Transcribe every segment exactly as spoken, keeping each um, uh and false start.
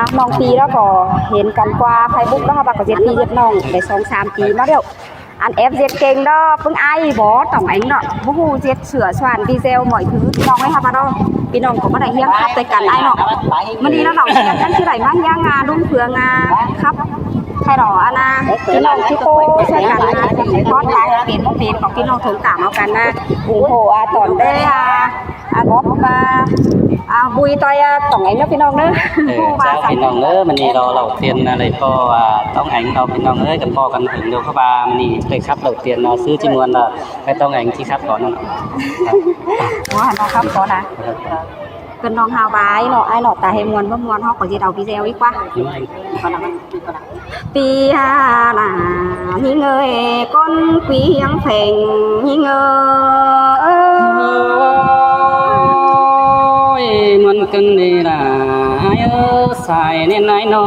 ꞌnọng pi ꞌnớ ꞌcọ hên căn ꞌquá Facebook ꞌnớ ꞌhá ꞌva ꞌcọ ꞌdệt ꞌpi ꞌdệt ꞌnọng đảy song sam pi ꞌmá ꞌlẹo. Ăn ép ꞌdệt ꞌkeng ꞌnớ ꞌpứng ai bók ꞌtong ꞌéng ꞌnớ, báu ꞌhụ ꞌdệt sửa soạn video ꞌmọi thứ ꞌpi ꞌnọng ꞌhá ꞌva ꞌnớ. ꞌPi ꞌnọng ꞌcọ ꞌmá đảy ꞌhiếng khắp ꞌtoi căn ai ꞌnớ. ꞌMự ꞌnị ꞌnớ ꞌnọng ꞌchí đảy ꞌmá ꞌhiếng ꞌlum phướng khắp. Hay đó ăn ꞌpi ꞌnọng ꞌchí ꞌpộ ꞌsội căn ꞌmá, ꞌpi ꞌnọng ꞌpên ꞌpên ꞌcọ ꞌpi ꞌnọng thông cảm au căn ꞌmá, ủng hộ tỏn đé góp ꞌmá bui ꞌtoi ꞌtong ꞌéng ꞌnớ ꞌpi ꞌnọng ꞌnớ. Chao ꞌpi ꞌnọng ꞌnớ, ꞌmự ꞌnị ꞌlo lảu tiên đảy ꞌpo ꞌtong ꞌéng ꞌlo ꞌpi ꞌnọng ꞌnớ, căn ꞌpo căn hưng ꞌlẹo khắp ꞌva ꞌmự ꞌnị đảy khắp lảu tiên ꞌsứ ꞌchí ꞌmuôn ꞌlẹo, ꞌcọ ꞌtong ꞌéng ꞌchí khắp ꞌcọ ꞌnớ. Ua ꞌnọng khắp ꞌcọ ꞌnớ. Căn ꞌnọng hảư ꞌva ai ꞌnọng, ai ꞌnọng ta hên ꞌmuôn báu ꞌmuôn ꞌhọt ꞌcọ ꞌdệt au video ꞌnị ꞌquá. ꞌPi ꞌhá ꞌla ꞌhịt ꞌnới, ꞌcốn ꞌqui ꞌhiếng pheng ꞌhịt ꞌnới. Ôi, ꞌmuôn ꞌcứn ꞌnị ꞌla ai ới sai ꞌnến ai ꞌnớ.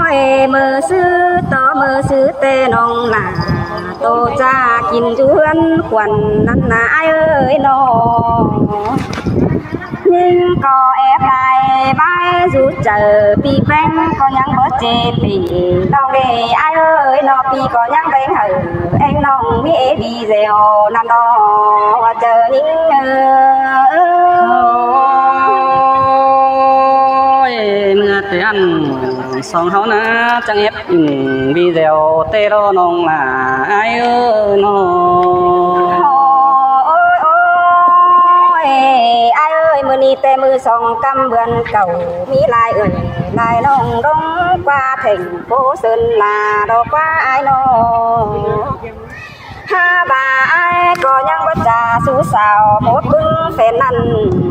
Ôi, ꞌmự ꞌsứ ꞌto ꞌmự ꞌsứ ꞌtẹ ꞌnọng ꞌla ꞌto ꞌchạ kin ꞌchu ꞌhướn khuôn ꞌnặn ꞌla ai ới ꞌnớ. ꞌNhính ꞌcọ ép lai bái dú chaư, ꞌpi ꞌpéng ꞌcọ ꞌnhắng báu ꞌchế ꞌpi ꞌnọng đé ai ới ꞌnớ, ꞌpi ꞌcọ ꞌnhắng ꞌvén hảư ꞌéng ꞌnọng ꞌmí ꞌviđeo ꞌnặn ꞌnớ, ꞌhua chaư ꞌnhính ới. Ôi, ꞌmưa ꞌtẹ ăn song ꞌháu ꞌnớ chắng ép ꞌviđeo ꞌtẹ ꞌló ꞌnọng ꞌla ai ới ꞌnớ. Ôi, ôi, ai ới, ꞌmự ꞌnị ꞌtẹ ꞌmự song ꞌcắm bươn cảu ꞌmí lai ới lai ꞌnọng ꞌlống ꞌquá thành phố Sơn La ꞌló ꞌquá ai ꞌnớ. Hák ꞌva ai ꞌcọ ꞌnhắng báu ꞌchạ sú sao mốt ꞌpứng phén ꞌnặn,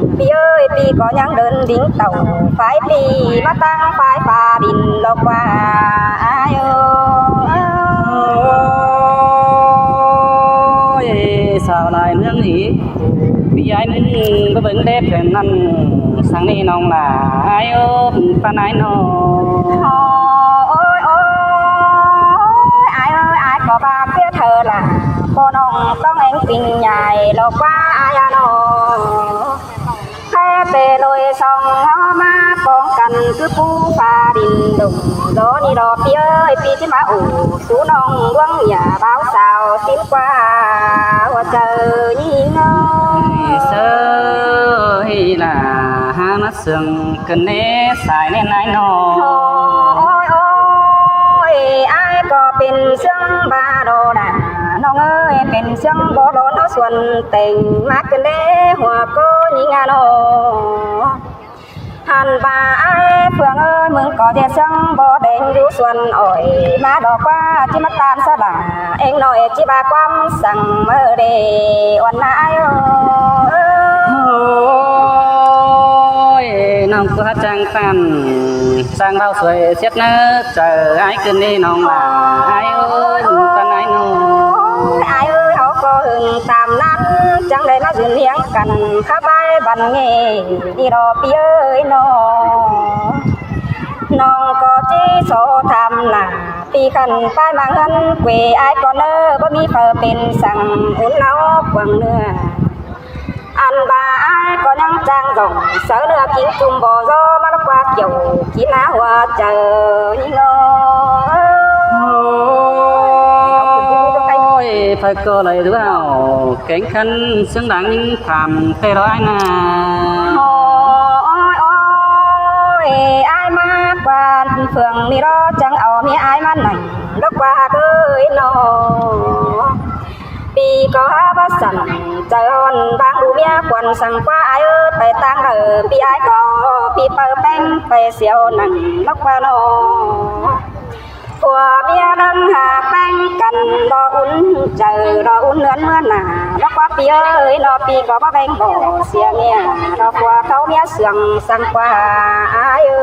ꞌpi ới, ꞌpi ꞌcọ ꞌnhắng đớn đính tảu phái ꞌpi ꞌmá ꞌtáng phái pha đin ꞌló ꞌquá ai ới. Ôi, sao lai ꞌmướng ꞌnị ꞌpi ai ꞌmí báu bớng đé phén ꞌnặn, săng ꞌnị ꞌnọng ꞌla ai ới, ꞌpắn ai ꞌnớ. Ôi, ôi, ai ới, ai ꞌcọ ꞌva ꞌpía thơ ꞌla ꞌpo ꞌnọng ꞌtóng ꞌéng kin nhai ꞌló ꞌquá ai ꞌnớ. Khék ꞌtẹ ꞌlới song ꞌháu ꞌmá pong căn ꞌcứ ꞌpú pha đin đủng dó ꞌnị ꞌló ꞌpi ới, ꞌpi ꞌchí ꞌmá ủ sú ꞌnọng ꞌluống ꞌnhá báo sao ꞌsím ꞌquá ꞌhua chaư ꞌnhính ới. ꞌSới ꞌla hák ꞌmá sương ꞌcứn ꞌnế sai ꞌnến ai ꞌnớ. Ôi, ôi, ai ꞌcọ pên ꞌsướng ꞌva ꞌló ꞌla ꞌnọng ới, pên ꞌsướng báu ꞌlón ꞌnớ suôn têng ꞌmá ꞌcứn ꞌnế ꞌhua ꞌcốn ꞌnhính ꞌnớ. Hăn ꞌva ai Phượng ơi, ꞌmướng ꞌcọ ꞌdệt ꞌsướng báu đeng dú suôn ỏi ꞌmá ꞌló ꞌquá ꞌchí ꞌmá ꞌtan sa đa ꞌéng ꞌnọi ꞌchí ꞌva ꞌquám săng ꞌmá đé uôn ꞌnớ ai ới. Ôi, ꞌnọng ꞌcọ hák chắng ꞌtan chắng ꞌvạu suối siết ꞌnớ chaư ai ꞌcứn ꞌnị ꞌnọng ꞌla ai ới, ꞌmướng ꞌtáng ai ꞌnớ. Ôi, ai ới, ꞌháu ꞌcọ hưng tam ꞌnặn chắng đảy ꞌmá dưn ꞌhiếng căn khắp ꞌvái băn ꞌnị ꞌnị ꞌló ꞌpi ới ꞌnớ. ꞌNọng ꞌcọ ꞌchí so tham ꞌla ꞌpi khăn ꞌpái ꞌmáng ꞌhướn quê ai ꞌcọ ꞌnớ, báu ꞌmí phaư pên săng ún ꞌnáo quảng ꞌnưa. Ăn ꞌva ai ꞌcọ ꞌnhắng chang dỏng sáư ꞌnưa kin ꞌchum bó dó ꞌmá ꞌló ꞌquá kiẻo kin ꞌná ꞌhua chaư ꞌnị ꞌnớ. Ôi, phaư ꞌcọ đảy dú ꞌhụ kéng khăn ꞌsướng đang ꞌnhính tham ꞌtẹ ꞌló ai ꞌnớ. Ôi, ôi, ai ꞌmá ꞌquá Phượng ꞌnị ꞌló chắng au ꞌmía ai ꞌmá nẳng ꞌló ꞌquá ới ꞌnớ. ꞌPi ꞌcọ hák báu săn chaư ꞌhọn bang đu ꞌmía khuôn săng ꞌquá ai ới, pay ꞌtáng đaư ꞌpi ai ꞌcọ ꞌpi phaư ꞌpéng pay siêu nẳng ꞌló ꞌquá ꞌnớ. ꞌPưa ꞌmía ꞌlớng hák ꞌpéng căn ꞌló ún chaư ꞌló ún ꞌnướn ꞌmứa nả ꞌló ꞌquá ꞌpi ới ꞌnớ, ꞌpi ꞌcọ báu ꞌvén báu sia ꞌmía ꞌló ꞌquá khảu ꞌmía siêng săng ꞌquá ai ới.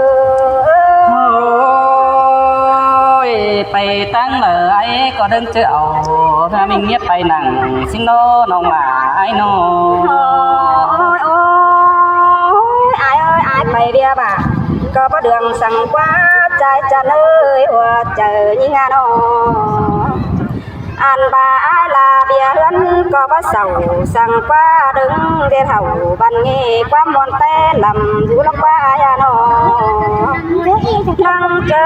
Ôi, pay ꞌtáng đaư ai ꞌcọ đơng ꞌchớ au ꞌmía ꞌmí ꞌmía pay nẳng ꞌsính ꞌnớ ꞌnọng ꞌla ai ꞌnớ. Ôi, ôi, ai ơi, ai pay ꞌviạk bả ꞌcọ báu đương săng ꞌquá, ꞌchái chăn ơi, ꞌhua chaư ꞌnhính ꞌnớ. Ăn ꞌva ải ꞌla ꞌviạk ꞌhướn ꞌcọ báu sảu, săng ꞌquá đớng ꞌdệt hảu băn ꞌnghê ꞌquám ꞌmuôn té lăm dú lốc ꞌquá ải a ꞌnọ. ꞌNăng ꞌchớ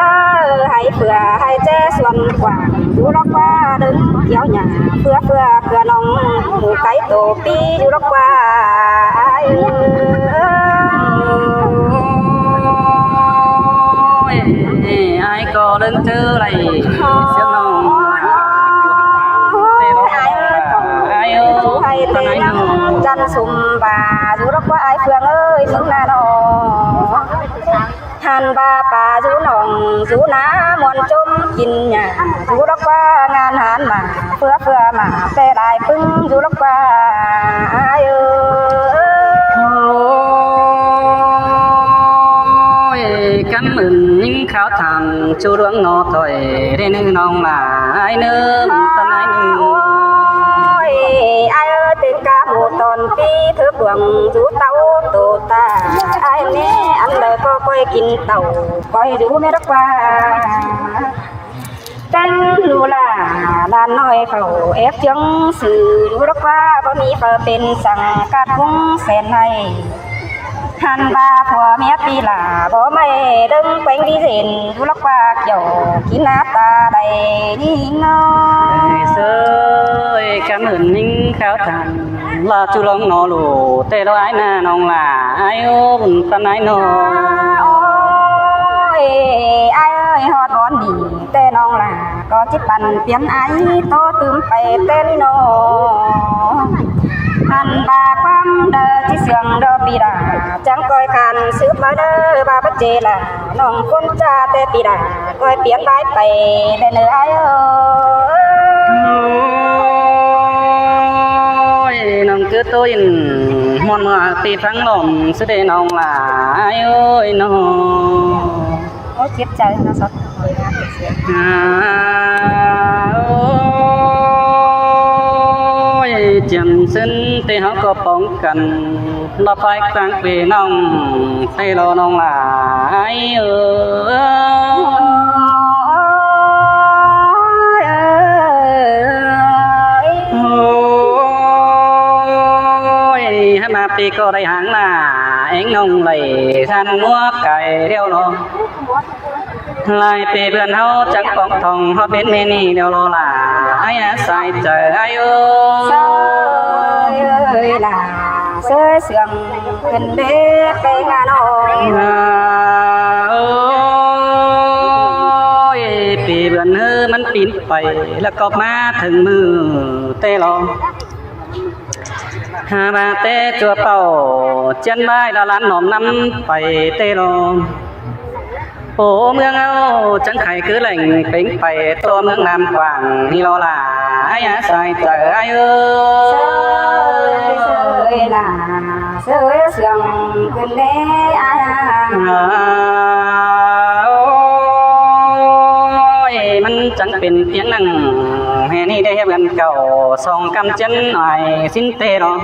hảư ꞌpưa hảư ꞌchớ suôn quảng dú lốc ꞌquá đớng kéo nhả ꞌpưa ꞌpưa ꞌcọ ꞌnọng mủ cáy tô pi dú lốc ꞌquá ải ơi. Ôi, ai có đến chữ này, siêu lòng. Ai ơi, ai ơi, chăn sum bà, dú lốc ꞌquá ải Phương ơi, dú na nó. Hăn ba pa dú nòng, dú ná muôn chôm kin nhả, dú lốc ꞌquá ngăn hăn mà, ꞌpưa ꞌpưa mà, ꞌpưa lai ꞌpứng dú lốc ꞌquá ải ơi. Ôi, căn ửn những kháo thẳng, chu đuống nó thôi, để nư nòng mà, ai nư, tân ai nư. Ôi, ai ơi, tên ca mù tòn pi, thứ buồng dú tàu tổ ta, ai nê, ăn lời co coi kin tàu, coi dú mét lốc ꞌquá. Teng lu la, đàn nói khẩu ép chứng sự lu lốc ꞌquá, báu ꞌmí phở pên săng cát ꞌcúng sen này. Hăn ba phua mía pi la, báu ꞌmạy đớng quéng đi rên, lu lốc ꞌquá kiểu kín ná ta đầy đi ngó. Ôi, sơi, căn ửn ninh kháo thẳng, là chu lòng nó lù, tê lo ải na nòng là, ải ơ, bùn păn ải nó. Ôi, ải ơi, hót bón đi, ꞌtẹ ꞌnọng ꞌla ꞌcọ ꞌchí păn piến ải ꞌtố tứm pay ꞌtẹ ꞌnị ꞌnọ. Hăn ba ꞌquám đaư ꞌchí siêng đo pi đa, chắng ꞌcoi khan sứp ꞌmá đaư ba bát chê ꞌla, ꞌnọng ꞌcốn ꞌchạ ꞌtẹ pi đa, ꞌcoi piến bái pay đe nư ải ơ. Ôi, ꞌnọng cứ ꞌtố ꞌnhính, ꞌmuôn ꞌmưa pi phắng lỏm, sứ đe ꞌnọng ꞌla ải ơi ꞌnọ. Ôi, chết cháy nó sót. À, ôi, chiêm sân tê háo có bóng cần, nó phải quang quê nòng, tê lo nòng là ai ơi. Ôi, hả mà pi có đây háng là, anh nòng lầy, san mua cái đeo lo. Lai pê bươn ꞌháu chắng póng thong hót bến mê nị đeo lo là ai á sai chơ ai ơ. Sơi ơi là sơi sương khửn đế pê ngà nô. Ôi, pê bươn ꞌhứ ꞌmắn pin pay ꞌlẹo ꞌcọ ꞌmá thửng ꞌmự tê lo. Hả ꞌva té ꞌchua pảu ꞌchiến ꞌvái đa lán nỏm ꞌnăm pay té lo. Ổ ꞌmướng ꞌháu chắng khay cứ lẻng pêng pay tô ꞌmướng Nam Quảng ꞌnị lo là ai á sai chơ ai ơ. Sơi, sơi là sơi sương khửn đế ai á. À, ôi, ꞌmắn chắng pên piến nẳng hè ꞌnị đé bươn cảu song căm ꞌchiến ải sín tê lo.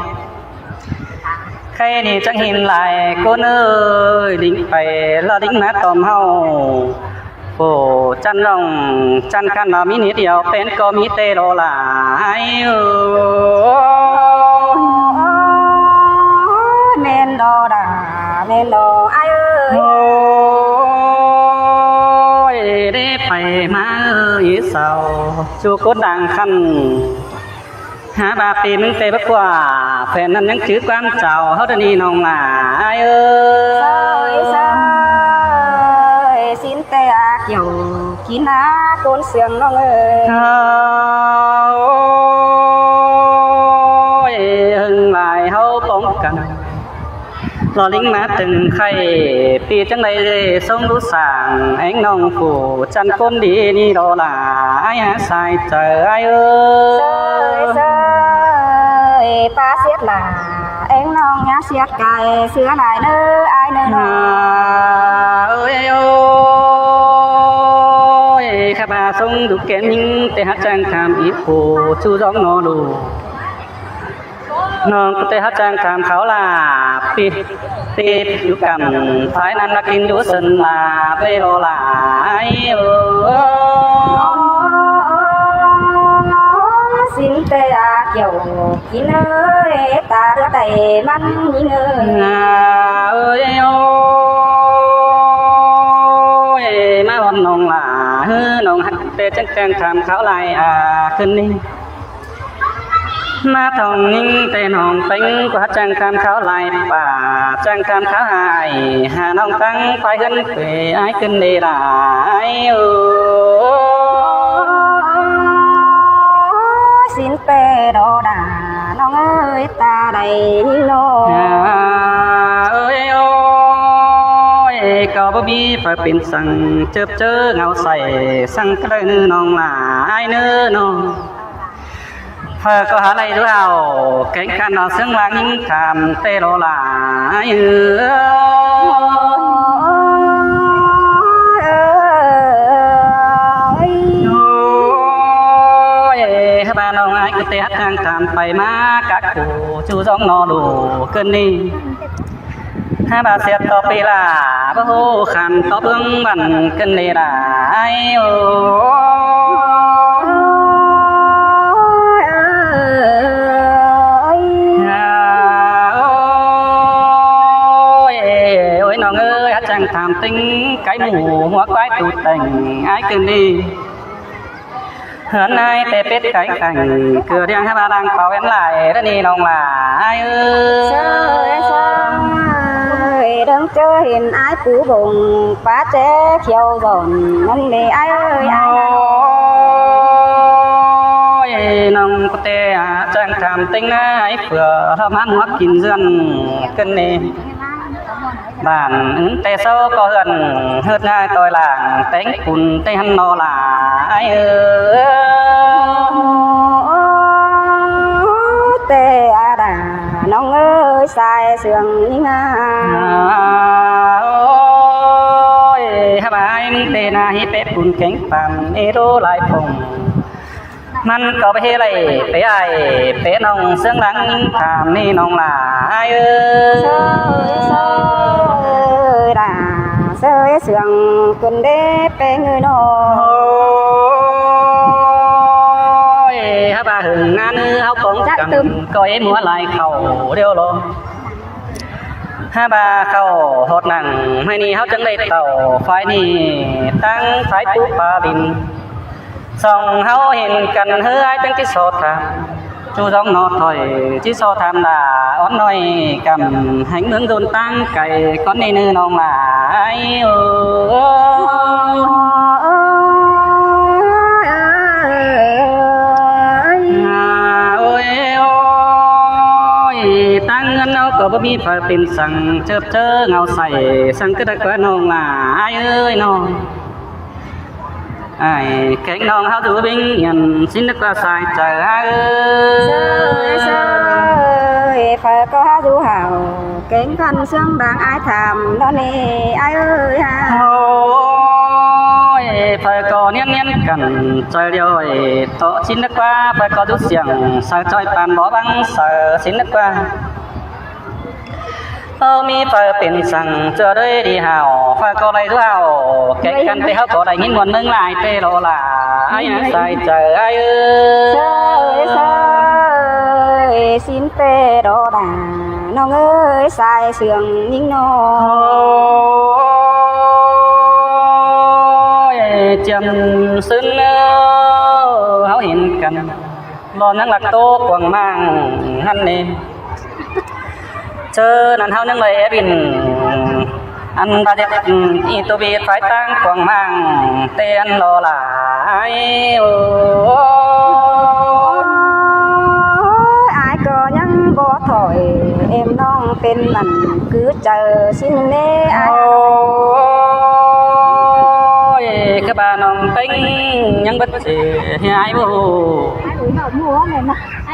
Khay ꞌnị chắng hin lai ꞌcốn ơi, đính pay ꞌlọ đính ꞌmá tỏm ꞌháu. Ổ chăn lòng chăn khăn ꞌva ꞌmí nít điêu pên ꞌcọ ꞌmí tê lo là ai ơ. Ôi, ꞌmen lo đa, ꞌmen lo ai ơi. Ôi, đế pay ꞌmá ơi, sau chu ꞌcốn đang khăn. Hả ꞌva pê ꞌmướng tê báu ꞌquá, phén ꞌnặn ꞌnhắng chứ ꞌquám chảu ꞌháu đa ꞌnị nòng là ai ơ. Sơi, sơi, sín tê a kiểu kín á ꞌcốn sương nòng ơi. Ôi, hưng lai ꞌháu póng căn. Lo lính ꞌmá tưng khay, pi chắng đảy sông đú sảng, anh nòng phủ chăn ꞌcốn đi ꞌnị lo là ai á sai chơ ai ơ. Sơi, sơi, pa siết là anh nòng nhá siết cay, sứa lai nơ ai nơ nơ. À, ơi ơi, khắp ba sông đú kén ꞌnhính, tê hả chang tham ít phủ, chu gióng nó lù. Nòng ꞌcọ tê hả chang tham kháo là pi, pi, dú căm, phái ꞌnặn ꞌnặc kin dú sân là, tê lo là ai ơ. Kin ơi, ta đứa đảy măn nhính ơi. À, ơi ơi, mă ôn nong lả, hứ nong hắt tê chăng chăng tham kháo lai à, khưn ꞌnị. Mă thong nhính tê nong pêng, ꞌcọ hắt chăng tham kháo lai pả, chăng tham kháo hại, hả nong tăng khoái hưn quê ải khưn đê lai ơi. Ôi, xin tê đô đà, nong ơi, ta đảy nhính nô. À, ơi ơi, ꞌcọ báu ꞌmí phaư pên săng, chớp chớ ngao say, săng cá đảy ꞌnư nong lả, ải ꞌnư nô. Phaư ꞌcọ hả đảy du hảư, kéng căn nọ ꞌsướng ꞌláng nhính tham tê đô lai ơi. Ôi, hả ꞌva nong ải ꞌcọ tê hắt hang tham pay ꞌmá cá cú, ꞌchu dong ꞌnọ đu khưn ꞌnị. Hả ꞌva sia tó pi lả, báu ꞌhụ khăn tó bướng băn khưn ꞌnị lai ơi. Ôi, ôi nong ơi, hắt chăng tham ꞌtếng cái mủ hua quái tu têng ải khưn ꞌnị. Hớn ải tê pết cái khăn, ꞌcọ đang hả ꞌva đang pao ên lai, đa ꞌnị nong lả ải ơi. Sơi, sơi, đang ꞌchớ hên ải pú bông, pá ché khiêu dọn, ꞌnặn ꞌnị ải ơi, ải ơi. Ôi, nong ꞌcọ tê, à, chăng tham ꞌtếng ải phưa, hả ꞌmắn hua kin dươn, khưn ꞌnị. Bản ứn tê sâu ꞌcọ hươn, hứt ải ꞌtoi làng, téng cun tê hăn nô lả ải ơi. Tê à đà, nong ơi, sai sương nhính à. À, ôi, hả ꞌva ải ꞌmứng tê na hí pê cun kéng păm, ê đô lai phông. ꞌMắn ꞌcọ pay ꞌhế đảy, pay ải, pay nong ꞌsướng ꞌláng tham ꞌnị nong lả ải ơi. Sơi, sơi, đà, sơi sương khưn đê pê ngư nô. Ôi, hả ꞌva hưng ꞌnặn ꞌháu cóng căm, ꞌcọ ê ꞌmứa lai khảu điêu lô. Hả ꞌva khảu ꞌhọt nẳng, ꞌmá ꞌnị ꞌháu chắng đảy tảu, phái ꞌnị tắng phái pú pá đin. Song ꞌháu hên căn ꞌhứ ải chắng ꞌchí so tham. ꞌChu dong ꞌnọ thôi, ꞌchí so tham đa, ón ꞌnọi căm, hén ꞌmướng dôn ꞌtáng cay, cón ꞌnị ꞌnư nong lả ải ơi. À, ôi ôi, ꞌtáng ꞌngớn ꞌháu ꞌcọ báu ꞌmí phaư pên săng, chớp chớ ngao say, săng cá đảy ꞌquá nong lả ải ơi nong. Ải kéng nong ꞌháu dú ꞌvinh, ꞌnhẳn sính đảy ꞌquá sai chaư ải ơi. Sơi, sơi, phaư ꞌcọ hả du hảư, kéng căn ꞌsướng đang ải tham, ꞌnặn ꞌnị ải ơi hả. Ôi, phaư ꞌcọ ꞌniến ꞌniến căn, chaư điêu ải, tó sính đảy ꞌquá, phaư ꞌcọ dú siêng, sai choi păn bó băng, sai sính đảy ꞌquá. Ơ, ꞌmí phaư pên săng, ꞌchưa đuổi đi hảư, phaư ꞌcọ đảy du hảư, kéng căn tê ꞌháu ꞌcọ đảy nhính muôn ꞌnưng lai tê lô lả, ải sai chaư ải ơi. Sơi, sơi, sính tê đô đà, nong ơi, sai sương nhính nô. Ôi, chiêm sưn ơ, ꞌháu hên căn. Lo ꞌnhắng ꞌlặc ꞌtố cuông ꞌmáng ꞌnặn ꞌnị. ꞌChớ ꞌnặn ꞌháu ꞌnhắng đảy ép in. Ăn ba điệp, ừ, ꞌnị tô bi phái ꞌtáng cuông ꞌmáng tê ăn lo lai. Ôi, ai ꞌcọ ꞌnhắng báu thỏi, em ꞌnọng pên mẳn cứ chaư sính ꞌnê ai. Ôi, ꞌcọ ba ꞌnọng ꞌtếng ꞌnhắng bớt ꞌsứ, ai báu ꞌhụ.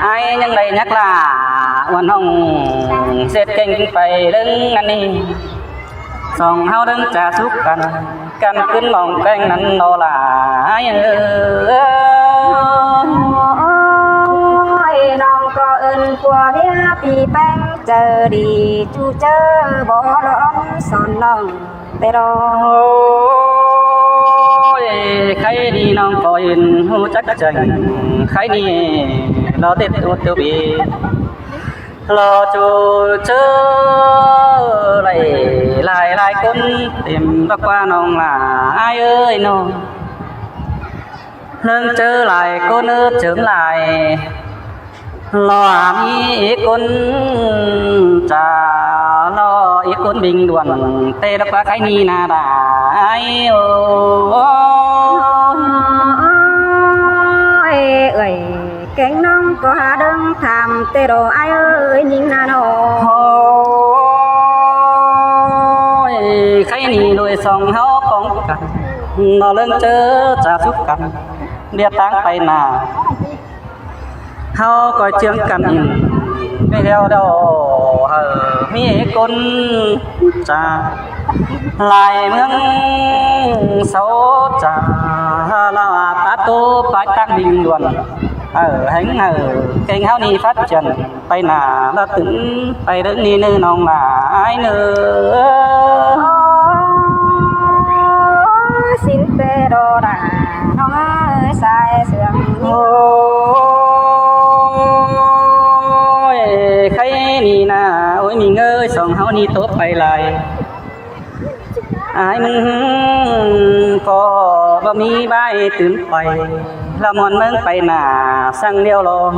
Ai ꞌnhắng đảy ꞌnhắc lả, ꞌwan ꞌhọng ꞌdệt kéng pay ꞌlớng ꞌnặn ꞌnị. Song ꞌháu ꞌlớng ꞌchạ súc căn, căn ꞌcứn ꞌmong ꞌpéng ꞌnặn lo lai. Ôi, ꞌnọng ꞌcọ ơn ꞌpưa ꞌviạk pi ꞌpéng chaư đi, ꞌchu chaư báu lom son ꞌnọng. Tê đô. Ôi, khay ꞌnị ꞌnọng ꞌcọ ên ꞌhụ chắc chắn, khay ꞌnị lo tết út tứ bi lo chu chớ lai lai lai ꞌcốn tìm ꞌlọk ꞌquá ꞌnọng ꞌlạ ải ơi ꞌnớ. ꞌLớng chớ lai ꞌcốn ứt chớng lai lo ꞌmí ꞌcốn chả lo ꞌcốn Bình Thuận té ꞌlọk ꞌquá Khải Ninh ꞌnớ ải ơi. Ôi, ơi, kéng ꞌnọng ꞌcọ hả đớng tham té đô ải ơi ꞌnhính ꞌnớ ꞌnớ. Ôi, Khải Ninh ꞌlới song ꞌháu cỏng căn lo ꞌlớng chớ chả sút căn ꞌviạk ꞌtáng pay nả. ꞌHáu ꞌcoi ꞌchương căn ỉn ꞌmí ꞌlẹo đo hảư ꞌmí ꞌcốn chả lai ꞌmướng sáu chả lo ꞌpá ꞌtố pái ꞌtáng Bình Thuận hảư ꞌhéng hảư kéng ꞌháu ꞌnị phát triển pay nả ꞌlạ tứm pay đớng ꞌnị ꞌnớ ꞌnọng ꞌlạ ải ꞌnớ. Ôi, xin té đô đà ꞌnọng ơi sai sương. Ôi, Khải Ninh ꞌnớ, ôi, ꞌmí ꞌngới song ꞌháu ꞌnị tố pay lai. Ải ꞌmướng ꞌcọ báu ꞌmí ꞌvái tứm pay, ꞌlạ ꞌmuôn ꞌmướng pay nả săng ꞌlẹo lo.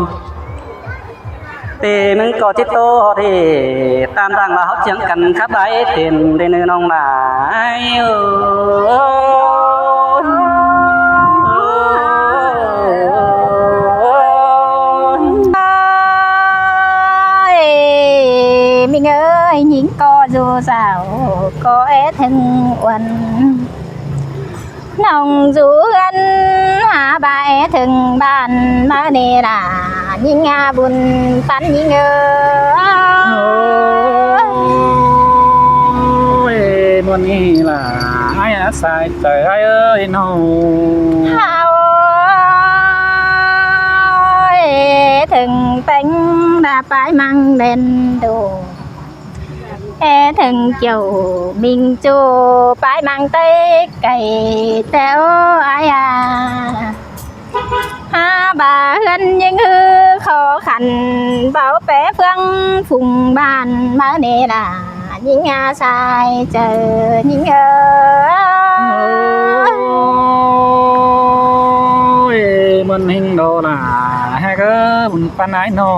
Té ꞌmướng ꞌcọ ꞌchí ꞌtố ꞌhọt ꞌtan ꞌváng ꞌva ꞌháu ꞌchương căn khắp ải têm đé ꞌnớ ꞌnọng ꞌlạ ải ơi. Ôi, ꞌmí ꞌngới ꞌnhính ꞌcọ dú dáo ꞌcọ é ꞌtếng uôn. ꞌNọng dú ꞌhướn hả bá é ꞌtếng ꞌván ꞌmá ꞌnị ꞌlạ ꞌnhính ꞌnhá bun păn ꞌnhính ơi. Ôi, ꞌmuôn ꞌnị ꞌlạ ải ꞌnớ sai chaư ải ơi ꞌnớ. Hảư ơi, ꞌtếng péng đa pái ꞌmăng đen đô. É ꞌtếng chiêu ꞌmính ꞌchu pái ꞌmăng Tây cay téo ải a. Hả bá ꞌhướn ꞌnhính ꞌhứ khó khăn báu pé ꞌphướng phung ꞌván ꞌmá ꞌnị ꞌlạ ꞌnhính ꞌnhá sai chaư ꞌnhính ơi. Ôi, ꞌmuôn ꞌnhính đô ꞌlạ ꞌhék ới bun păn ải ꞌnớ.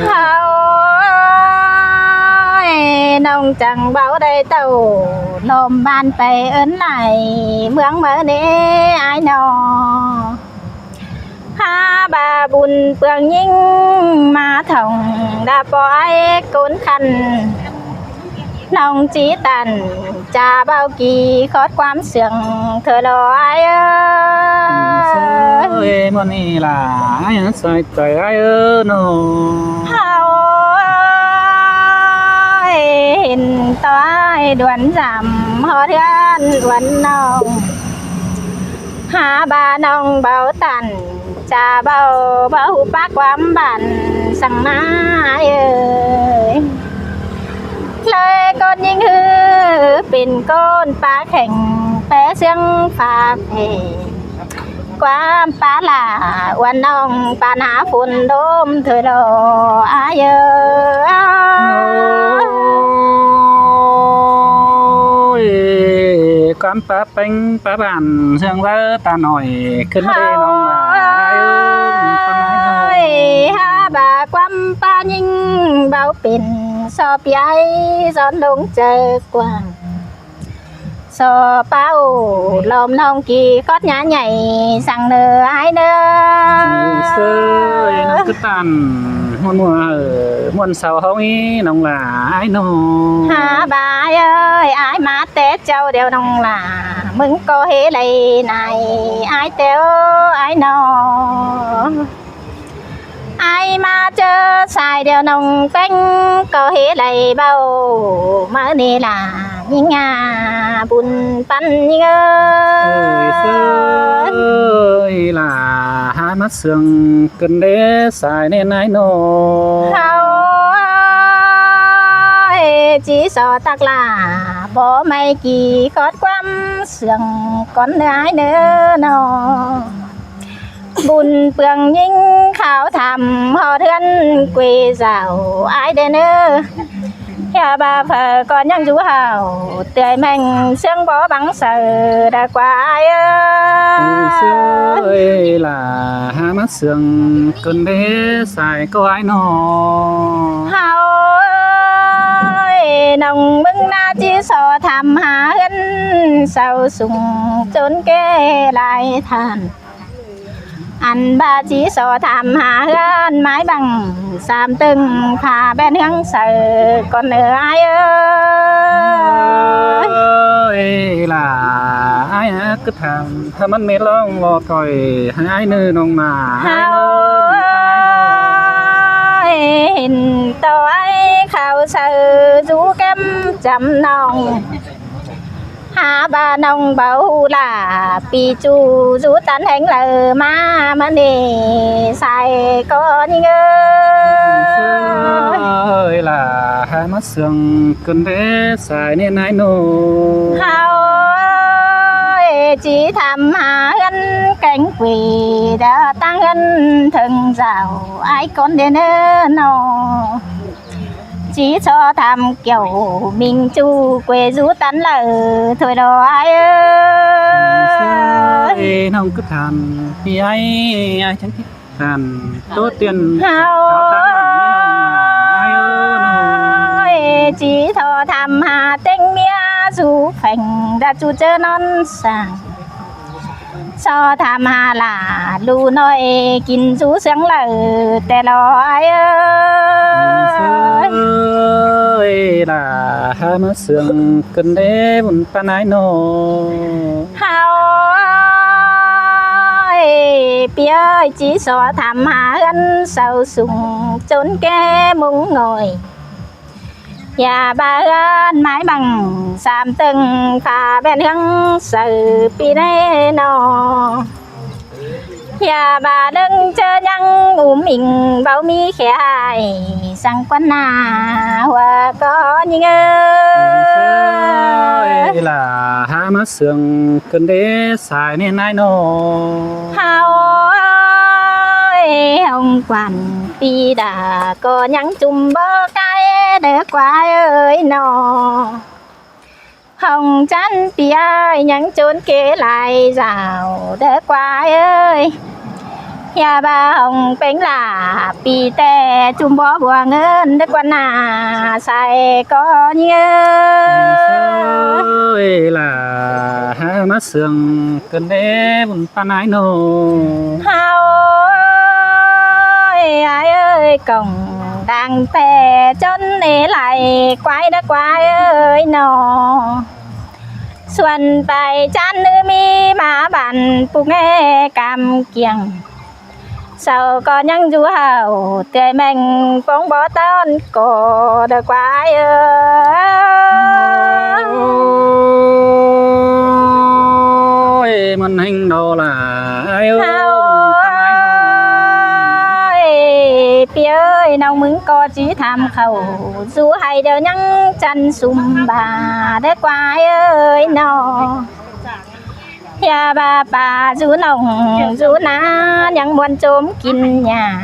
Hảư ơi, ꞌnọng chắng báu đảy tảu ꞌlóm ꞌván pay ứn lai ꞌmướng ꞌmá ꞌnị ải ꞌnớ. Hả bá bun ꞌpương ꞌnhính ꞌmá thỏng đa ꞌpo ải ꞌcốn khăn. ꞌNọng ꞌchí tản chả báu kỉ khót ꞌquám sương ꞌtưa lo ải ơi. Ôi, ꞌmuôn ꞌnị ꞌlạ ải ꞌnớ sai chaư ải ơi ꞌnớ. Hảư ơi, hên ꞌtoi đuôn dăm ꞌhọt ꞌhướn uôn ꞌnọng. Hả bá ꞌnọng báu tản chả báu báu ꞌhụ pák ꞌquám bản săng ꞌnớ ải ơi. ꞌLới ꞌcốn ꞌnhính ꞌhứ pên ꞌcốn pák kheng pé ꞌsướng pha phe. ꞌQuám pá ꞌlạ uôn ꞌnọng pá ná phôn đôm thôi lo ải ơi. Ôi, ꞌquám pá péng pá bản sương ꞌva ta ꞌnọi khửn ꞌmá đi ꞌnọng ꞌlạ ải ơi. Hả bá ꞌquám pá ꞌnhính báu pên so pi ải son lông chaư quảng. So páo ꞌlóm ꞌnọng kỉ khót ꞌnhá nhảy săng ꞌnớ ải ꞌnớ. Ôi, sơi ꞌnọng ꞌcứ tản ꞌmuôn ꞌmưa, ơ, ꞌmuôn sau ꞌháu ꞌnị ꞌnọng ꞌlạ ải ꞌnớ. Hả bá ải ơi, ải ꞌmá té chảu điêu ꞌnọng ꞌlạ, ꞌmứng ꞌcọ hế đảy nải ải téo ải ꞌnớ. Ải ꞌmá ꞌchớ sai điêu ꞌnọng péng ꞌcọ hế đảy báu ꞌmá ꞌnị ꞌlạ ꞌnhính ꞌnhá bun păn ꞌnhính ơi. Ôi, sơi ꞌlạ hả ꞌmá sương khửn đé sai ꞌnê ải ꞌnớ. Hảư ơi, ꞌchí so tắc ꞌlạ báu ꞌmạy kỉ khót ꞌquám sương ꞌcốn ꞌnớ ải ꞌnớ ꞌnớ. Bun ꞌpương ꞌnhính kháo tham ꞌhọt ꞌhướn quê dảo ải đé ꞌnớ. ꞌHia ꞌva phaư ꞌcọ ꞌnhắng dú hảu, tưới ꞌmếng ꞌsướng bók báng saư đa ꞌquá ải ới. Ơi, ơi, lả hák ꞌmá sương cơn đế sai ꞌcọ ải ꞌnọ. Hảu ơi, ꞌnọng ꞌmứng ꞌná ꞌchí so tham hả ꞌhướn sau sung ꞌchốn ké lai than. Ăn ꞌva ꞌchí so tham hả ꞌhướn mai băng sam tưng pha ꞌvén ꞌhướng saư ꞌcốn ꞌnớ ải ới. Ơi, lả ải hák cứ tham hả ꞌmắn mết ꞌlóng ꞌlo thôi hả ải ꞌnớ ꞌnọng ꞌnạ. Hảu ơi, hên tô ải khảu saư dú kém chăm ꞌnọng. Hả ꞌva ꞌnọng báu ꞌhụ lả ꞌpi ꞌchu dú tán ꞌhéng laư ꞌmá ꞌmá ꞌnị sai ꞌcọ ꞌnhính ới. Ơi, lả hák ꞌmá sương cơn đế sai ꞌnị ải ꞌnọ. Hảu ơi, ꞌchí tham hả ꞌhướn kéng quê đa ꞌtáng ꞌhướn thơng dảo ải ꞌcốn đé ꞌnớ ꞌnọ. ꞌChí so tham kiẻo ꞌminh ꞌchu quê dú tán laư thôi đó ải ới. Ơi, ꞌnọng cứ tham ꞌpi ải, ải chắng ꞌchí tham ꞌtố tiên. Hảu ꞌtáng ꞌnọng ꞌnị ꞌnọng ải ới ꞌnọ. Ơi, ꞌchí so tham hả ꞌtếng ꞌmía dú pheng đa ꞌchu ꞌchớ ꞌnón sảng. So tham hả lả ꞌlụk ꞌnọi kin dú ꞌsướng laư ꞌtẹ lo ải ới. Ơi, lả hák ꞌmá sương cơn đế bun ꞌpá ải ꞌnọ. Hảu ơi, ꞌpi ơi, ꞌchí so tham hả ꞌhướn sau sung ꞌchốn ké mông ngỏi. ꞌHia ꞌva ꞌhướn mai băng sam tưng pha ꞌvén ꞌhướng saư ꞌpi ꞌnị ꞌnọ. ꞌHia ꞌva ꞌlớng ꞌchớ ꞌnhắng ứm inh báu ꞌmí khe ải săng ꞌquán ꞌnạ ꞌhua ꞌcọ ꞌnhính ới. Ơi, lả hák ꞌmá sương cơn đế sai ꞌnị ải ꞌnọ. Hảu ơi, hong quản ꞌpi đa ꞌcọ ꞌnhắng ꞌchum bók ải đé ꞌquá ới ꞌnọ. Hong chăn ꞌpi ải ꞌnhắng ꞌchốn ké lai dảo đé ꞌquá ới. ꞌHia ꞌva hong ꞌpéng lả ꞌpi ꞌtẹ ꞌchum bók bua ꞌngớn đé ꞌquá ꞌnạ sai ꞌcọ ꞌnhính ới. Ơi, lả hák ꞌmá sương cơn đế bun ꞌpá ải ꞌnọ. Hảu ơi, ải ơi, cỏng đang ꞌtẹ ꞌchốn ꞌnị lai quái đé ꞌquá ới ꞌnọ. Suôn pay chăn ꞌnứ ꞌmí ꞌmá bản ꞌpục ꞌnê cam kiêng. Sau ꞌcọ ꞌnhắng dú hảu tưới ꞌmếng pông bók ꞌtọn ꞌcọ đé ꞌquá ới. Ôi, mơn ꞌhéng đau lả ải ới. Hảu ơi, ꞌpi ơi, ꞌnọng ꞌmứng ꞌcọ ꞌchí tham khảu dú hay đéo ꞌnhắng chăn sum ba đé ꞌquá ới ꞌnọ. ꞌHia ꞌva pa dú ꞌnọng dú ꞌná ꞌnhắng ꞌmuôn ꞌchốm kin nhả.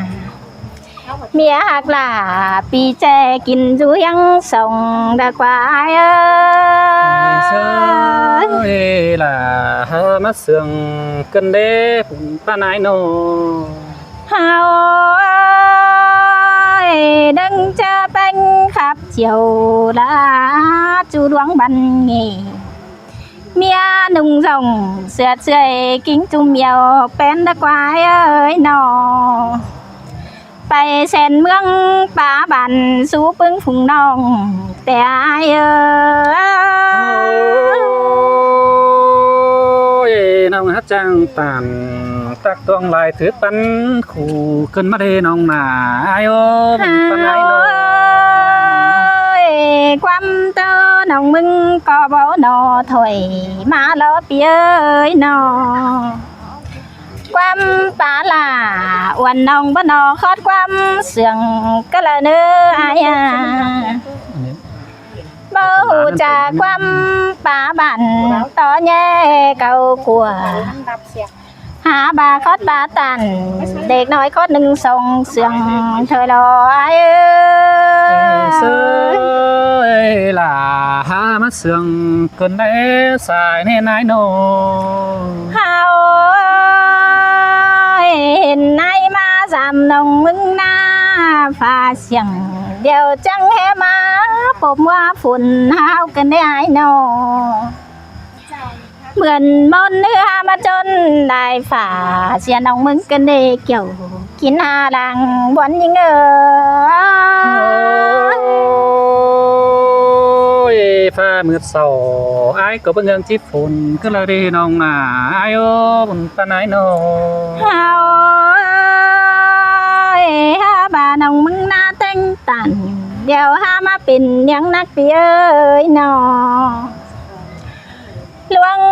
ꞌMía ꞌhặc lả ꞌpi ꞌchẹ kin dú ꞌhiếng song đé ꞌquá ới. Ơi, lả hák ꞌmá sương cơn đế bun ꞌpá ải ꞌnọ. Hảu ơi, đơng ꞌchớ ꞌpéng khắp chiều đa ꞌchu đuống băn nghỉ. ꞌMía ꞌnung dòng sượt sưởi ꞌkính ꞌchum iêu ꞌpén đé ꞌquá ới ꞌnọ. Pay sen ꞌmướng pá bản sú ꞌpứng phung ꞌnọng ꞌtẹ ải ới. Ôi, ꞌnọng hák chang tản tắc tuông lai thứ pắn khu cơn ꞌmá đê ꞌnọng ꞌnạ ải ới, bun ꞌpá ải ꞌnọ. Ơi, ꞌquám ꞌtớ ꞌnọng ꞌmứng ꞌcọ báu ꞌnọ thôi ꞌmá ꞌló ꞌpi ơi ꞌnọ. ꞌQuám pá lả uôn ꞌnọng báu ꞌnọ khót ꞌquám sương cá lả ꞌnớ ải a. Báu ꞌhụ chả ꞌquám pá bản tó ꞌnhé cáu cua. Hả ꞌva khót ꞌva tản, đếc ꞌnọi khót ꞌnưng song sương thôi lo ai ơi. Sương ơi, lả hả ꞌmá sương cơn đé sai ꞌnê ꞌnái ꞌnọ. Háo ơi, hên ꞌnái ꞌmá dăm ꞌnọng ꞌmứng ꞌná phả siêng, điêu chắng hé ꞌmá pốp ꞌmá phun háo cơn đé ai ꞌnọ. Bươn ꞌmôn ꞌhứ hả ꞌmá ꞌchón lai phả sia ꞌnọng ꞌmứng cơn đé kiẻo kin hả lăng ꞌmuôn ꞌnhính ơi. Ôi, phả mượt sau, ai ꞌcọ báu ꞌnhắng ꞌchí phun ꞌcứ ꞌlạ đi ꞌnọng ꞌnạ, ai ơ, bun ꞌpắn ai ꞌnọ. Háo ơi, hả ꞌva ꞌnọng ꞌmứng ꞌná téng tản, điêu hả ꞌmá pên ꞌnéng nắc ꞌpi ơi ꞌnọ. Luông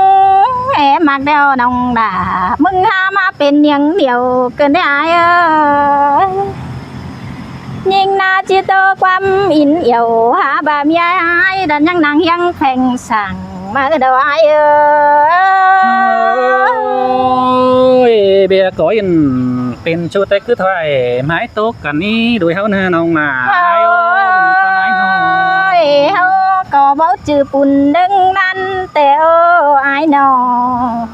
é ꞌmặc điêu ꞌnọng ꞌnạ, ꞌmứng hả ꞌmá pên ꞌnéng điêu cơn đé ai ơi. ꞌNhính ꞌná ꞌchí ꞌtố ꞌquám ín iẻo hả ꞌva ꞌmí ai ai, đon ꞌnhắng nẳng ꞌhiếng pheng sảng ꞌmá đaư ai ơi. Ôi, ꞌviạk ꞌcọ ín pên ꞌchu té ꞌcứ thoại ꞌmái tốc căn ꞌnị đuổi ꞌháu ꞌnớ ꞌnọng ꞌnạ. Háo ơi, háo ꞌcọ báu chứ pun đơng ꞌnặn té ơ ai ꞌnọ.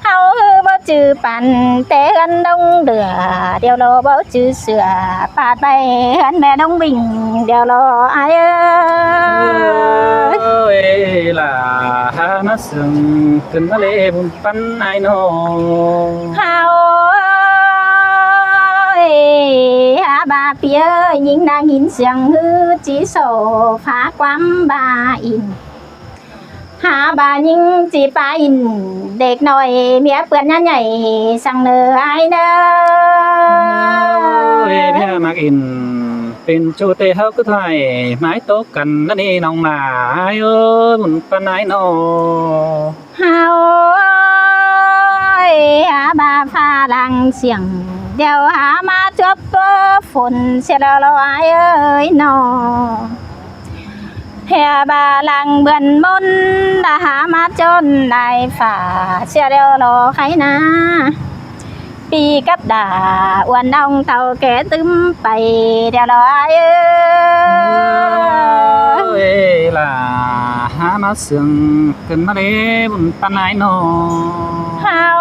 Háo ꞌhứ báu chứ păn té ꞌhướn ꞌlống đưa, điêu lo báu chứ sửa pát ꞌvạy ꞌhướn ꞌme ꞌlống bình, điêu lo ai ơi. Ôi, lả hả ꞌmá sương cơn ꞌmá lê bun ꞌpắn ai ꞌnọ. Háo ơi, hả ꞌva ꞌpi ơi, ꞌnhính nẳng ꞌhịn sương ꞌhứ ꞌchí so phả ꞌquám ꞌva ín. Hả ꞌva ꞌnhính ꞌchí pá ín, đếc ꞌnọi ꞌmía ꞌpươn ꞌnhá nhảy săng ꞌnớ ai ꞌnớ. Ôi, ꞌmía ꞌmặc ín pên ꞌchu té ꞌháu ꞌcứ thoại ꞌmái tốc căn ꞌnặn ꞌnị ꞌnọng ꞌnạ, ai ơ, bun ꞌpắn ai ꞌnọ. Háo ơi, hả ꞌva phả lăng siêng, điêu hả ꞌmá chuốp ꞌpớ phun sia lo lo ai ơi ꞌnọ. Hả ꞌva lăng bươn ꞌmôn, đa hả ꞌmá ꞌchón lai phả sia điêu lo khay ꞌnạ. ꞌPi cắp đa uôn ꞌnọng ꞌtạu ké tứm pay điêu lo ai ơi. Ôi, lả hả ꞌmá sương cơn ꞌmá lê bun ꞌpắn ai ꞌnọ. Háo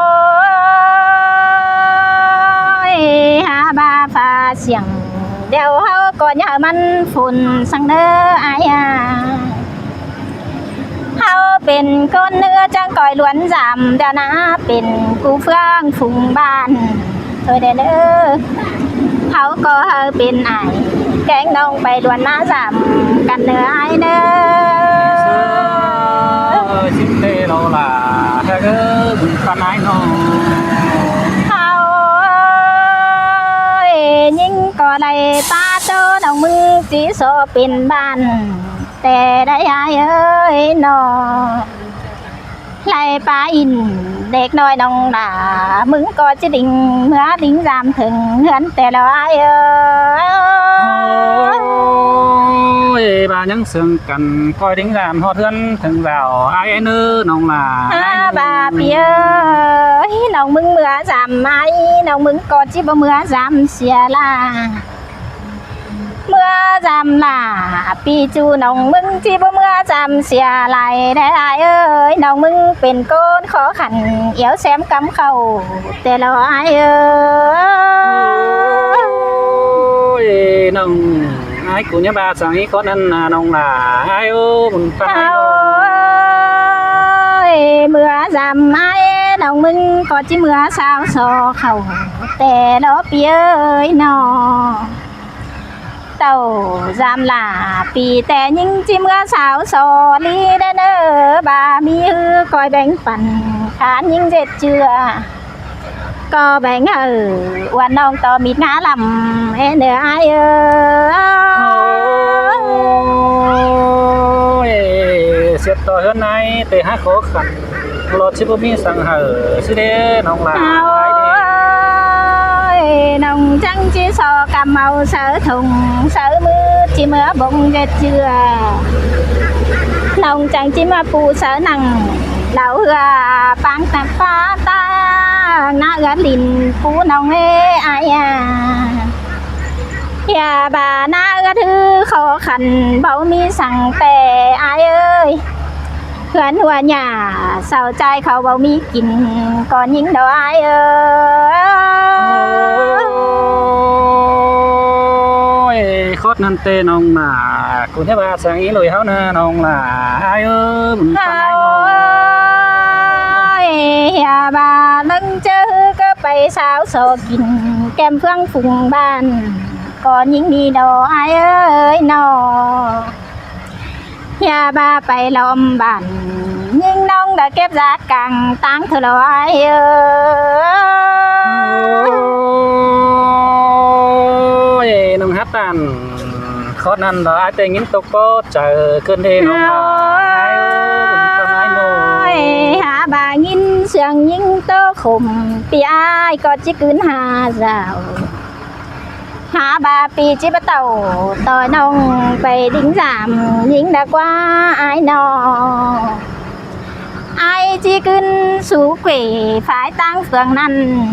ơi, hả ꞌva phả siêng, điêu ꞌháu ꞌcọ ꞌnhá ꞌmắn phun săng ꞌnớ ai ꞌnạ. Háo pên ꞌcốn ꞌnưa chắng ꞌcoi ꞌluôn dăm, điêu ꞌnạ pên ꞌcú ꞌphướng phung ꞌban thôi đé ꞌnớ. Háo ꞌcọ hảư pên ai kéng ꞌnọng pay ꞌluôn ꞌmá dăm căn ꞌnớ ai ꞌnớ. Ơ, ꞌchí té lo lả hả ơ, bun ꞌpắn ai ꞌnọ. Háo ơi, ꞌnhính ꞌcọ đảy pá ꞌtố ꞌnọng ꞌmứng ꞌchí so pên ꞌban té đảy ai ơi ꞌnọ. Lai pá ín đếc ꞌnọi ꞌnọng ꞌnạ, ꞌmứng ꞌcọ ꞌchí đin ꞌmứa đin dăm thửng ꞌhướn té lo ai ơi. Ôi, ꞌva ꞌnhắng sương căn ꞌcoi đin dăm ꞌhọt ꞌhướn thửng dao ai ơi ꞌnớ ꞌnọng ꞌnạ. Hả ꞌva ꞌpi ơi, ꞌnọng ꞌmứng ꞌmứa dăm ai, ꞌnọng ꞌmứng ꞌcọ ꞌchí báu ꞌmứa dăm sia ꞌlạ. ꞌMứa dăm lả ꞌpi ꞌchu ꞌnọng ꞌmứng ꞌchí báu ꞌmứa dăm sia lai đé ai ơi. ꞌNọng ꞌmứng pên ꞌcốn khó khăn, iẻo ꞌsém cắm khảu té lo ai ơi. Ôi, ꞌnọng ai ꞌcọ ꞌnhá ꞌva săng ꞌnị khót ꞌnặn ꞌnạ ꞌnọng ꞌnạ, ai ơ, bun ꞌpắn ai ꞌnọ. Ôi, ꞌmứa dăm ai, ꞌnọng ꞌmứng ꞌcọ ꞌchí ꞌmứa sáo so khảu té lo ꞌpi ơi ꞌnọ. ꞌTạu dăm lả ꞌpi té ꞌnhính ꞌchí ꞌmứa sáo so ꞌlí đé ꞌnớ, ꞌva ꞌmí ꞌhứ ꞌcoi béng păn khán ꞌnhính ꞌdệt ꞌchưa. ꞌCọ béng hảư uôn ꞌnọng ꞌto mịt ꞌngá lăm é ꞌnớ ai ơi. Ôi, ꞌsệt ꞌto ꞌhướn ai té hák khó khăn, lo ꞌchí báu ꞌmí săng hảư ꞌsứ đé ꞌnọng ꞌnạ. Ôi, ꞌnọng chắng ꞌchí so căm au sáư thùng, sáư ꞌmứ ꞌchí ꞌmứa bông ꞌdệt ꞌchưa. ꞌNọng chắng ꞌchí ꞌmá pu sáư nẳng, đau hưa pang tạp pá ta. ꞌnạ ꞌgớt ꞌlịn pú ꞌnọng ới ai à. ꞌHia ꞌva ꞌnạ ꞌgớt ꞌhứ khó khăn báu ꞌmí săng ꞌtẹ ai ới. ꞌHướn ꞌhua ꞌnạ sau ꞌchái khảu báu ꞌmí kin ꞌcọ ꞌnhính đó ai ới. Ôi, khót ꞌnặn ꞌtẹ ꞌnọng ꞌnạ. Cú ꞌnhá ꞌva săng ꞌí ꞌlụi ꞌháu ꞌnạ ꞌnọng ꞌnạ. Ai ới, bun ꞌphắn ai ꞌnọng. Ôi, ꞌhia ꞌva ꞌlớng ꞌchớ ꞌhứ ꞌcọ pay sáo so kin kém ꞌphướng phung ꞌban ꞌcọ ꞌnhính đi đó ai ới ꞌnọ. ꞌHia ꞌva pay ꞌlóm ꞌban ꞌnhính ꞌnọng đa kép dák cang ꞌtáng thôi lo ai ới. Ôi, ꞌnọng hák ꞌtan. Khót ꞌnặn đó ai ꞌtẹ ꞌnghín tô ꞌcọ chaư ꞌcứn ꞌhế ꞌnọng ꞌnạ. Ai ới, bun ꞌphắn ai ꞌnọng. Ôi, hả ꞌva ꞌnghín ꞌsướng ꞌnhính tô khôm ꞌpi ai ꞌcọ ꞌchí ꞌcứn ha dao. Hả ꞌva ꞌpi ꞌchí báu tảu ꞌtoi ꞌnọng pay đính dam ꞌnhính đa ꞌquá ai ꞌnọ. Ai ꞌchí ꞌcứn sú quể phái ꞌtáng phường ꞌnặn.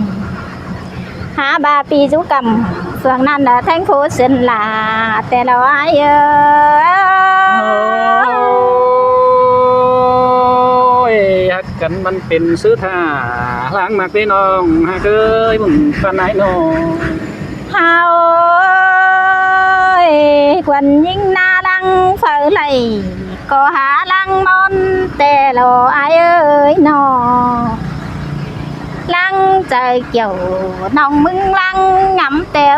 Hả ꞌva ꞌpi dú căm phường ꞌnặn ở thành phố Sơn La ꞌtẹ lo ai ới. Ôi, hák căn ꞌmắn pên ꞌsứ tha ꞌláng ꞌmặc ꞌlế ꞌnọng hák ới, bun ꞌphắn ai ꞌnọng. Hao ơi, khuôn ꞌnhính ꞌná ꞌláng phaư đảy, ꞌcọ hả ꞌláng ꞌmón ꞌtẹ lo ai ới ꞌnọ. ꞌLáng chaư kiẻo ꞌnọng ꞌmứng ꞌláng ngắm ꞌtẹ.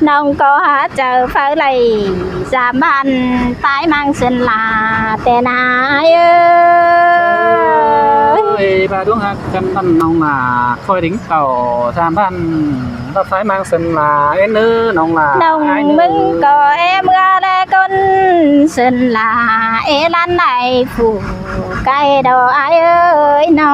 ꞌNọng ꞌcọ hả chaư phaư đảy, dam ꞌván pái ꞌmáng Sơn La ꞌtẹ ꞌnạ ai ới. Ơi, ꞌva ꞌluống hák căn ꞌnặn ꞌnọng ꞌnạ, khỏi đính tảu dam ꞌván ꞌva pái ꞌmáng Sơn La ên ới ꞌnọng ꞌnạ. ꞌNọng ꞌmứng ꞌcọ é ꞌmưa ꞌlé ꞌcốn Sơn La, é ꞌlán đảy phủ cai đó ai ới ꞌnọ.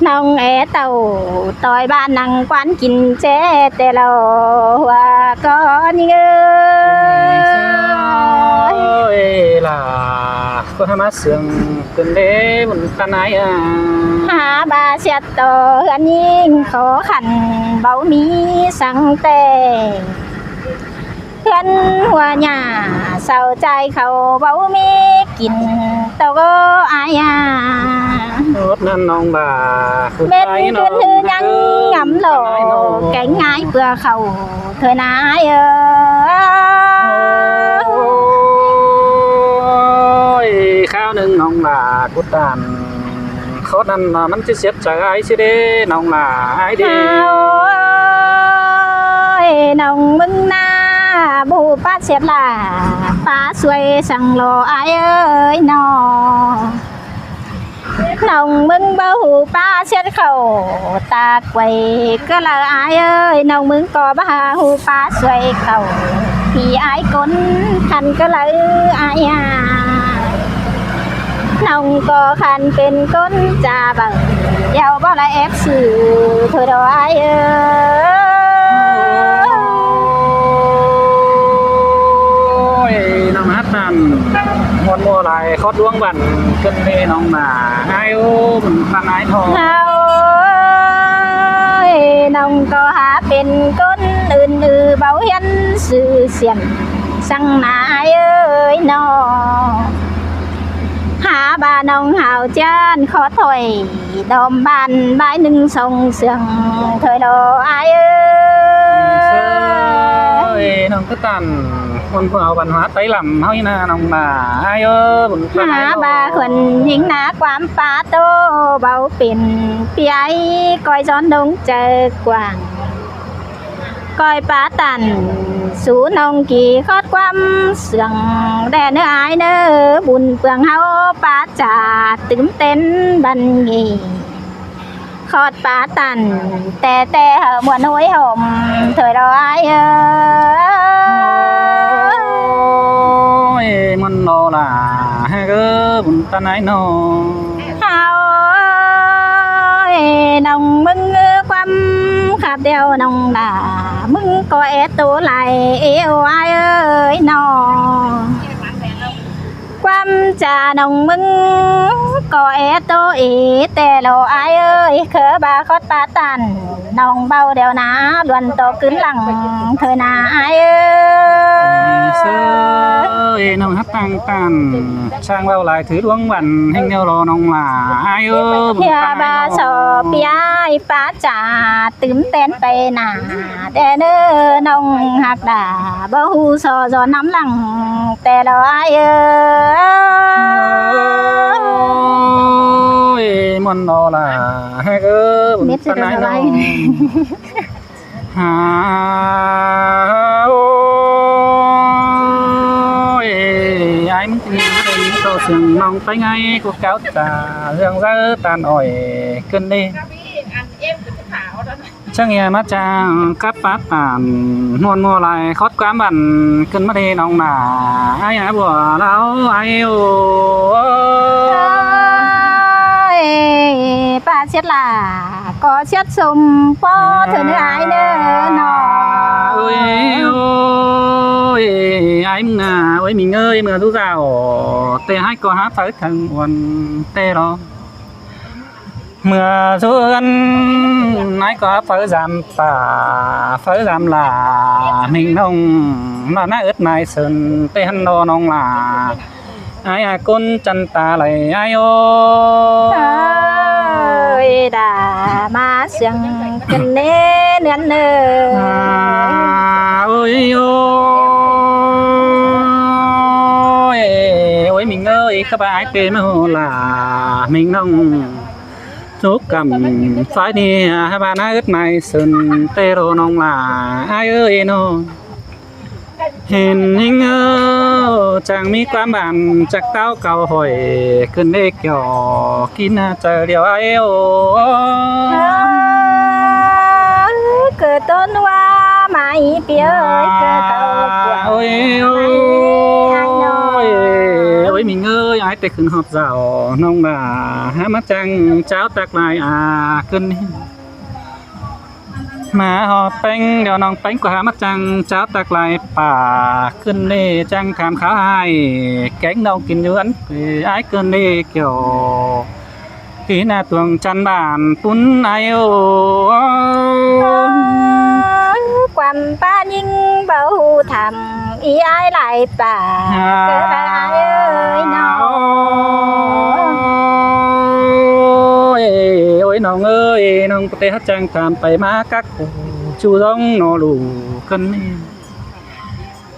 ꞌNọng é tảu ꞌtoi ꞌván ꞌnăng ꞌquán kin ꞌchế ꞌtẹ lo ꞌhua ꞌcọ ꞌnhính ới. Ơi, ꞌlạ ꞌcọ hả ꞌmá ꞌsướng ꞌcứn ꞌlế bun ꞌphắn ai à. Hả ꞌva ꞌsẹt ꞌto ꞌhướn ꞌnhính khó khăn báu ꞌmí săng ꞌtẹ. ꞌHướn ꞌhua ꞌnạ sau ꞌchái khảu báu ꞌmí kin tô ꞌcọ ai à. Út ꞌnặn ꞌnọng ꞌva mết ꞌcứn ꞌhứ ꞌnhắng ngắm lo kéng ꞌngai ꞌpưa khảu thôi ꞌnạ ai ới. Ôi, kháo ꞌnưng ꞌnọng ꞌva cút ꞌtan. Khót ꞌnặn ꞌmắn ꞌchí ꞌsiết chaư ai ꞌsứ đé ꞌnọng ꞌnạ ai đé. Hao ơi, ꞌnọng ꞌmứng ꞌnạ báu ꞌhụ pá ꞌsiết ꞌlạ, pá suối săng lo ai ơi ꞌnọ. ꞌNọng ꞌmứng báu ꞌhụ pá ꞌsiết khảu, ta quay ꞌcọ ꞌlạ ai ơi, ꞌnọng ꞌmứng ꞌcọ báu ꞌhụ pá suối khảu, ꞌpi ai ꞌcốn khăn ꞌcọ ꞌlạ ai à. ꞌNọng ꞌcọ khăn pên ꞌcốn cha báu, ꞌlẹo báu ꞌlạ ép sư thôi đó ai ơi. Ôi, ꞌnọng hát ꞌnặn ꞌmuôn ꞌmưa lai khót ꞌluống băn ꞌcứn ꞌlế ꞌnọng ꞌnạ ai ơ, ꞌmắn ꞌphắn ai ꞌnọ. Hao ơi, ꞌnọng ꞌcọ hả pên ꞌcốn ứn ư báu hiến sư siển săng ꞌnạ ai ơi ꞌnọ. Hả ꞌva ꞌnọng hảo ꞌchán khót thôi, đom ban ꞌvái ꞌnưng song sương thôi đó ai ơi. Ơi, ꞌnọng ꞌcứn ꞌtan ꞌmuôn ꞌmưa văn hóa Tây lắm ꞌháu ꞌnị ꞌnạ ꞌnọng ꞌnạ ai ơi, ꞌmắn ꞌphắn ai ꞌnọ. Hả ꞌva khuôn ꞌnhính ꞌnạ ꞌquám pá ꞌtố báu pên, ꞌpi ai ꞌcoi dón đông chaư quảng. ꞌCoi pá ꞌtan sú ꞌnọng kỉ khót ꞌquám sương đe ꞌnớ ai ꞌnớ, bun ꞌpương ꞌháu pá chả tứm tến băn nghỉ. Khót pá ꞌtan ꞌtẹ ꞌtẹ hảư ꞌmuôn ꞌhội hom thôi đó ai ơi. Ôi, ꞌmắn ꞌnọ ꞌlạ hả ơ, bun ꞌphắn ai ꞌnọ. Hao ơi, ꞌnọng ꞌmứng ꞌquám khắp đeo ꞌnọng ꞌnạ, ꞌmứng ꞌcọ é tô lai ê ô ai ơi ꞌnọ. ꞌQuám cha ꞌnọng ꞌmứng ꞌCọ é ꞌtố ế ꞌtẹ lo ải ơi, khớ ꞌva khót pá ꞌtan ꞌnọng báu đeo ná, đuôn ꞌtố ꞌcứn lăng thôi ná ải ơi. Ôi, ꞌnọng hák ꞌtáng ꞌtan, ꞌchang báu lai thứ luống băn ꞌhêng ꞌnéo lo ꞌnọng lả ải ơi. Hia ꞌva so pia ải pá chả tứm ꞌtén pay nả. Té ꞌnớ ꞌnọng hák đả báu hu so do năm lăng té lo ải ơi. Ôi, ꞌmuôn lo lả hák ơi, mết ꞌpắn ải ꞌnọng. Hả, ôi, ải ꞌmứng tin nhắn ꞌtố siêng ꞌnọng ꞌpéng ải ꞌcọ cáo trả ꞌhương dấu ꞌtan ỏi ꞌcứn đi. ꞌChắng ꞌnhá ꞌmá ꞌchang cắp pá ꞌtan ꞌmuôn ꞌmưa lai khót ꞌquám băn ꞌcứn ꞌmá đi ꞌnọng nả. Ải hả bua ꞌlẹo ải ơi. Ôi, pá siết lả ꞌcọ siết sôm ꞌpó thôi ꞌnớ ải ꞌnớ ꞌnọ. Ôi, ôi, ải ꞌmứng ꞌnớ, ôi ꞌmính ơi, ꞌmưa dú dao té ải ꞌcọ hák phaư thăng uôn té lo. ꞌMưa dú ăn ải ꞌcọ phaư dăm pá, phaư dăm lả ꞌmính ꞌnọng, ꞌnọ ná ứt mai sưn té hăn lo ꞌnọng lả. Ải a ꞌcốn chăn ta lai ải ơi. Ôi, đả ꞌmá siêng ꞌcứn ꞌnớ ꞌnưn ꞌnớ. À, ôi, ôi, ôi, ꞌmính ơi, khắp ải ꞌtẹ ꞌmá hô lả ꞌmính ꞌnọng. Dú căm phái ꞌnị hả ꞌva ná ứt mai sưn té lo ꞌnọng lả ải ơi ꞌnọ. Hên ꞌhính ơ, chắng ꞌmí ꞌquám băn chắc táo cáo hỏi ꞌcứn ꞌlế kiẻo kin ꞌna chaư điêu ải ơi. Ơ, ꞌcọ ꞌtốn ꞌva mai pia ơi, ꞌcọ cáo ꞌva ôi, mai ôi, ải ꞌnọng. Ôi, ôi, ꞌmính ơi, ải té khửn ꞌhọt dảo ꞌnọng lả hák ꞌmá chắng cháo tắc lai a ꞌcứn. ꞌMá ꞌhọt ꞌpéng, điêu ꞌnọng ꞌpéng ꞌcọ hák ꞌmá chắng cháo tắc lai pá ꞌcứn ꞌnị chắng tham kháo ải kéng ꞌnọng kin dú ăn ải ꞌcứn ꞌnị kiẻo kin ꞌna tuang chăn băn ꞌpún ải ơi. Ơ, ꞌquám pá ꞌnhính báu hu tham ꞌí ải lai pá. À, ꞌcọ ꞌva ải ơi ꞌnọng. Ôi, ôi ꞌnọng ơi, ꞌnọng ꞌcọ té hák chắng tham pay ꞌmá cắp ꞌchu dống ꞌnọ ꞌlụk ꞌcứn ꞌnị.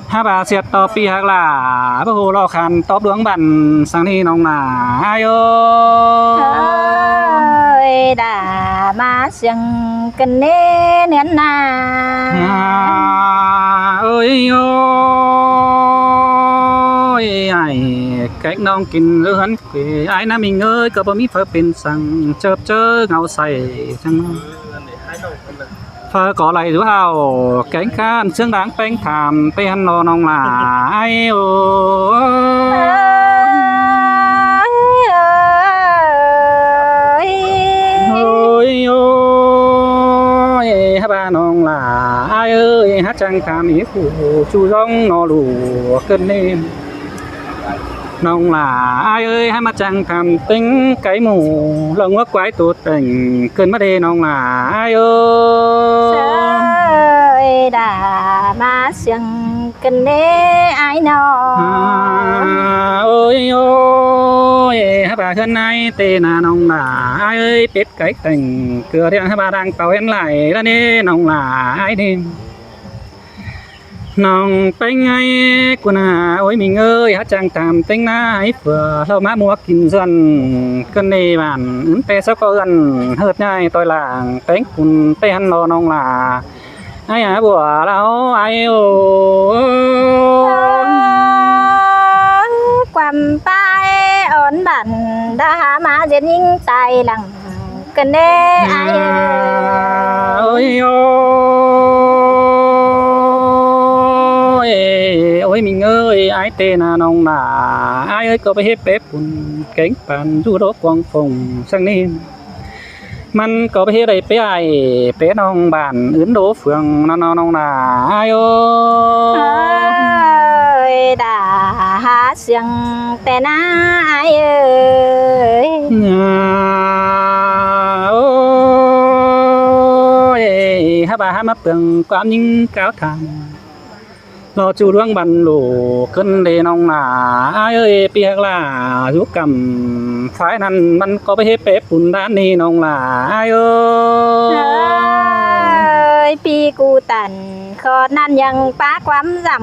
Hák ꞌva siết tó pi hák lả báu hu lo khăn tóp luống băn săng ꞌnị ꞌnọng lả ải ơi. Ôi, đả ꞌmá siêng ꞌcứn ꞌnớ ꞌnưn ꞌna. À, ôi, ôi, ải kéng ꞌnọng kin ꞌlứa hăn quê ải ꞌna ꞌmính ơi, ꞌcọ báu ꞌmí phaư pên săng ꞌchợp ꞌchớ ngau say săng. Phaư ꞌcọ lai dú hảư kéng ꞌcán ꞌsướng đáng ꞌpéng tham té hăn lo ꞌnọng lả ải ơi. Ôi, ôi, hák ꞌva ꞌnọng lả ải ơi, hák chắng tham ꞌí ꞌchu dống ꞌnọ ꞌlụk ꞌcứn ꞌnị. ꞌNọng lả ải ơi, hák ꞌmá chắng tham ꞌtếng cáy mủ, ꞌlống ꞌngúa quái tô têng ꞌcứn ꞌmá đê ꞌnọng lả ải ơi. Sơi đả ꞌmá siêng ꞌcứn ꞌnớ ải ꞌnọng. À, ôi, ôi, hák ꞌva ꞌhướn ải té ꞌna ꞌnọng lả ải ơi, pết cáy têng ꞌcứa ꞌliệng hák ꞌva đang tau hên lai ꞌlạ ꞌnị ꞌnọng lả ải ꞌnị. ꞌNọng ꞌpéng ải ꞌcốn ꞌna, ôi ꞌmính ơi, hák chắng tham ꞌtếng ꞌná ải phua ꞌlẹo ꞌmá ꞌmua kin dơn ꞌcứn ꞌnị băn ứn té sáo ꞌcọ ươn ꞌhợt ꞌnhại ꞌtoi lăng ꞌpéng ꞌcốn té hăn lo ꞌnọng lả ải a bua ꞌlẹo ải ơi. Ơ, ꞌquám pá ón băn đa hák ꞌmá ꞌdệt ꞌnhính tai lăng ꞌcứn ꞌnớ ải ơi. Ôi, ôi, ôi ꞌmính ơi, ải té ꞌna ꞌnọng lả ải ơi, ꞌcọ pay ꞌhế pé pun kéng păn dú đố cuông phông săng ꞌnị. ꞌMắn ꞌcọ pay ꞌhế đảy pé ải, pé ꞌnọng băn ứn đố phường ꞌnọng ꞌnọng lả ải ơi. Ơi, đả hák sương té ꞌna ải ơi. Ơ, ôi, hák ꞌva hák ꞌmá pương ꞌquám ꞌnhính cáo tham lo ꞌchu ꞌluống băn lả ꞌcứn đi ꞌnọng lả ải ơi, ꞌpi ꞌhặc ꞌlạ dú căm phái ꞌnặn ꞌmắn ꞌcọ báu ꞌhế pé pun đan đi ꞌnọng lả ải ơi. Ơi, ꞌpi ꞌcu tản khót ꞌnặn ꞌnhắng ꞌpá ꞌquám dăm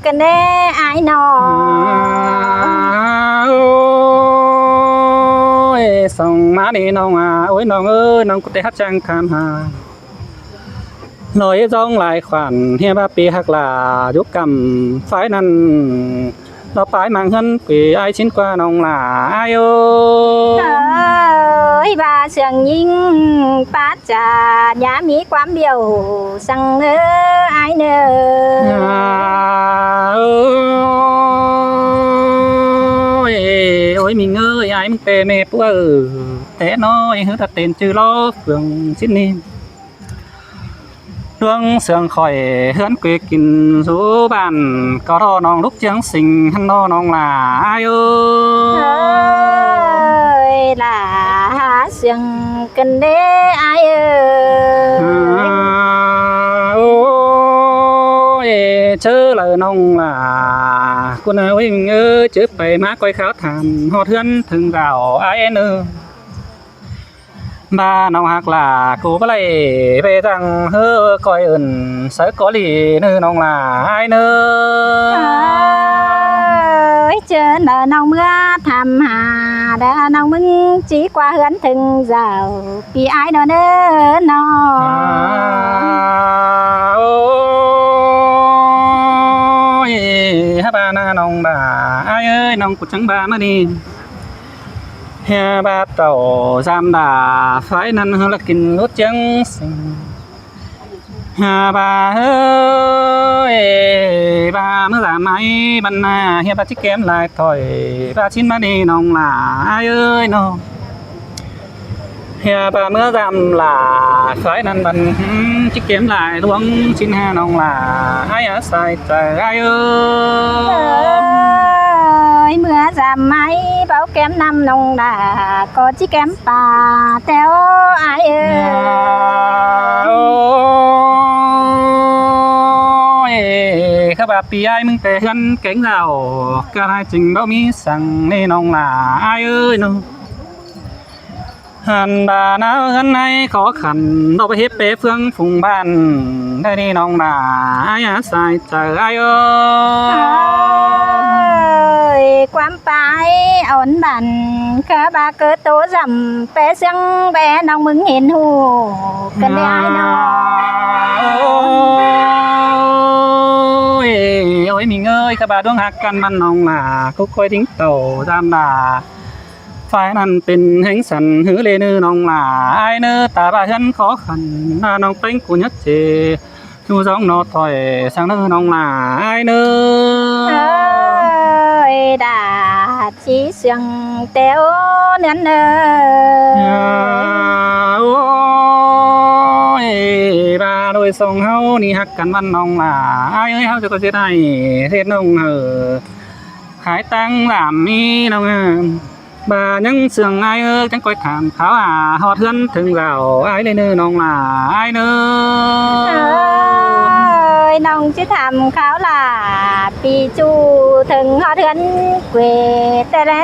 ꞌcứn đé ải ꞌnọ. Ôi, song ꞌmá đi ꞌnọng à, ôi ꞌnọng ơi, ꞌnọng ꞌcọ té hák chang tham ha lỏ dong lai khoản ꞌhia ꞌva ꞌpi ꞌhặc ꞌlạ dú căm phái ꞌnặn lo pái mang ꞌhướn quê ải ꞌsịn ꞌquá ꞌnọng lả ải ơi. Ơi, ꞌva sương ꞌnhính pát cha ꞌnhá ꞌmí ꞌquám bẻo săng ꞌnớ ải ꞌnớ. À, ôi, ôi ꞌmính ơi, ải ꞌmính ꞌtẹ ꞌme ꞌpúa ư, té ꞌnọi ꞌhứ ta tên ꞌchư lo phương ꞌsịn ꞌnị. ꞌLuống sương khỏi ꞌhướn quê kin dú bản ꞌcọ ꞌtọ ꞌnọng lúc ꞌchương sing ꞌhăn ꞌnọ ꞌnọng lả ải ơi. Ơi, lả hák sương ꞌcứn đé ải ơi. À, ôi, ꞌchớ ꞌlạ ꞌnọng lả ꞌcốn ꞌnớ ꞌmính ơi, ꞌchớ pay ꞌmá ꞌcoi kháo tham ꞌhọt ꞌhướn thửng dảo ải ꞌnớ. ꞌVa ꞌnọng ꞌhặc ꞌlạ ꞌcọ báu đảy ꞌvạy dăng ꞌhứ ꞌcoi ứn sáư ꞌcọ đi ꞌnớ ꞌnọng lả ải ꞌnớ. Ơi, ꞌchớ ꞌnớ ꞌnọng ꞌmứa tham ha, đa ꞌnọng ꞌmứng ꞌchí ꞌquá ꞌhướn thửng dảo ꞌpi ải ꞌnọ ꞌnớ ꞌnọng. À, ôi, hák ꞌva ꞌna ꞌnọng lả ải ơi, ꞌnọng ꞌcọ chắng ꞌva ꞌmá đi. ꞌHia ꞌva tảu dăm đa phái ꞌnặn ꞌhứ ꞌlạ kin lút ꞌchương sing. ꞌHia ꞌva ơi, ꞌva ꞌmứa dăm ải băn ꞌna, ꞌhia ꞌva ꞌchí kém lai thỏi ꞌva ꞌsịn ꞌmá đi ꞌnọng lả ải ơi ꞌnọ. ꞌHia ꞌva ꞌmứa dăm lả phái ꞌnặn băn, ưm, ꞌchí kém lai ꞌluống ꞌsịn ha ꞌnọng lả ải á sai chaư ải ơi. Ơi, ꞌmứa dăm ải báu kém ꞌnặm ꞌnọng lả ꞌcọ ꞌchí kém pá ꞌtẹo ải ơi. À, ôi, khắp ꞌva ꞌpi ải ꞌmứng té ꞌhướn kéng dảo, ꞌcọ lai ching báu ꞌmí săng ꞌnị ꞌnọng lả ải ơi ꞌnọ. ꞌHăn ꞌva ꞌnáo ꞌhướn ải khó khăn, ꞌnọ báu ꞌhế pé phướng phung bản đảy ꞌnị ꞌnọng lả ải á sai chaư ải ơi. Ơi, ꞌquám pay ón bản khắp ꞌva ꞌcọ tô dăm pé ꞌsướng pé ꞌnọng ꞌmứng hên ꞌhụ ꞌcứn đé ải ꞌnọ. Ôi, ôi ꞌmính ơi, khắp ꞌva ꞌluống ꞌhặc căn bản ꞌnọng lả ꞌcọ ꞌcoi đính tảu dăm lả phái ꞌnặn pên ꞌhéng săn ꞌhứ lê ꞌnớ ꞌnọng lả ải ꞌnớ, ta ꞌva ꞌhướn khó khăn ꞌna ꞌnọng ꞌpéng ꞌcọ nhớt chê ꞌchu dong ꞌnọ thỏi săng ꞌnớ ꞌnọng lả ải ꞌnớ. Ơi, đa ꞌchí sương ꞌtẹo ꞌnưn ꞌnớ. À, ôi, ꞌva ꞌlới song ꞌháu ꞌnị ꞌhặc căn bản ꞌnọng lả ải ơi, ꞌháu ꞌchọ ꞌcọ ꞌdệt ải ꞌdệt ꞌnọng hảư khái ꞌtáng dăm ꞌnị ꞌnọng à. ꞌVa ꞌnhắng sương ải ơi, chắng ꞌcoi tham kháo à ꞌhọt ꞌhướn thửng dảo ải đảy ꞌnớ ꞌnọng lả ải ꞌnớ. Ơi, ꞌnọng ꞌchí tham kháo lả ꞌpi ꞌchu thửng ꞌhọt ꞌhướn quê ꞌtẹ ꞌlé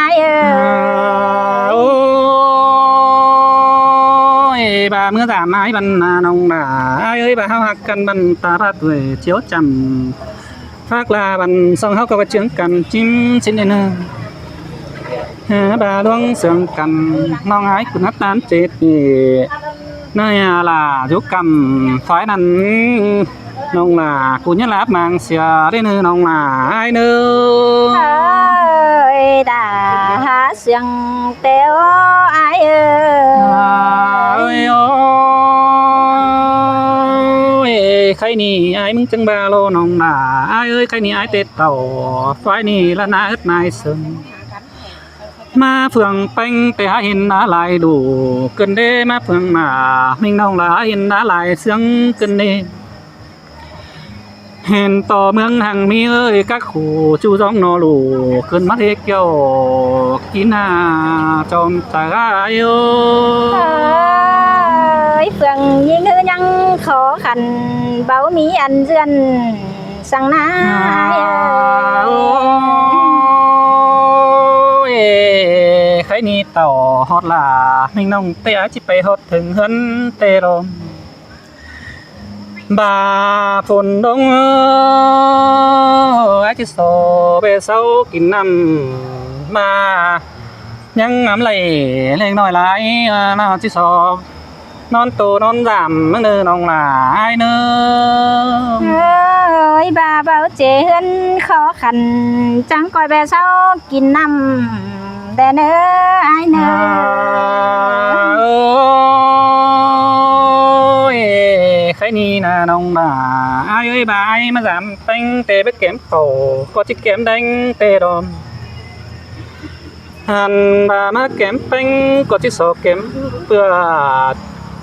ải ơi. À, ôi, ꞌva ꞌmứa dăm ải bản ꞌna ꞌnọng lả ải ơi, ꞌva ꞌháu ꞌhặc căn bản ta ꞌva tuổi chiếu chăm phák la bản song ꞌháu ꞌcọ ꞌchương căn chim ꞌsịn ꞌnị ꞌnớ. Hả, ꞌva ꞌluống sương căn ꞌnọng ải ꞌcọ ꞌnặp ꞌtan chết ꞌnị. ꞌNa ꞌnị lả dú căm phái ꞌnặn ꞌnọng lả ꞌcọ ꞌnhá láp mang sia đảy ꞌnớ ꞌnọng lả ải ꞌnớ. Ơi, đa hák sương ꞌtẹo ải ơi. Ơi ơi, khay ꞌnị ải ꞌmứng chắng ꞌva ꞌló ꞌnọng lả ải ơi, khay ꞌnị ải té tảu phái ꞌnị ꞌlạ ꞌna ứt ꞌnái sương. ꞌMá phướng ꞌpéng té hák hên ná lai đủ ꞌcứn đé, ꞌmá phướng ꞌmá ꞌmính ꞌnọng lả hên ná lai sương ꞌcứn đé. Hên ꞌto ꞌmướng hăng ꞌmí ơi, các khủ ꞌchu dóng ꞌnọ lủ, khửn ꞌmá ꞌtếc kiêu kin ꞌna chom ta gai ơ. Ơi, phường ꞌnhính ꞌhứ ꞌnhắng khó khăn, báu ꞌmí ăn dươn săng ꞌna. Ơi, kháy ꞌnị tảu ꞌhọt lả ꞌmính ꞌnọng ꞌtẹ, ải ꞌchí pay ꞌhọt thửng ꞌhướn ꞌtẹ ꞌlum. ꞌVa phôn ꞌlống, ải ꞌchí so ꞌvẹ sau kin ꞌnặm ꞌva ꞌnhắng ngắm đảy ꞌlẹng ꞌnọi lai, ꞌnọ ꞌchí so ꞌnón tô ꞌnón dam ꞌmá ꞌnớ ꞌnọng lả ải ꞌnớ. Ơi, ꞌva báu ꞌchế ꞌhướn khó khăn, chắng ꞌcoi ꞌvẹ sau kin ꞌnặm đé ꞌnớ ải ꞌnớ. Ơi, kháy ꞌnị ꞌna ꞌnọng lả ải ơi, ꞌva ải ꞌmá dam ꞌpéng ꞌtẹ báu kém pảu, ꞌcọ ꞌchí kém đéng ꞌtẹ ꞌlum. Hăn ꞌva ꞌmá kém ꞌpéng ꞌcọ ꞌchí so kém ꞌpưa.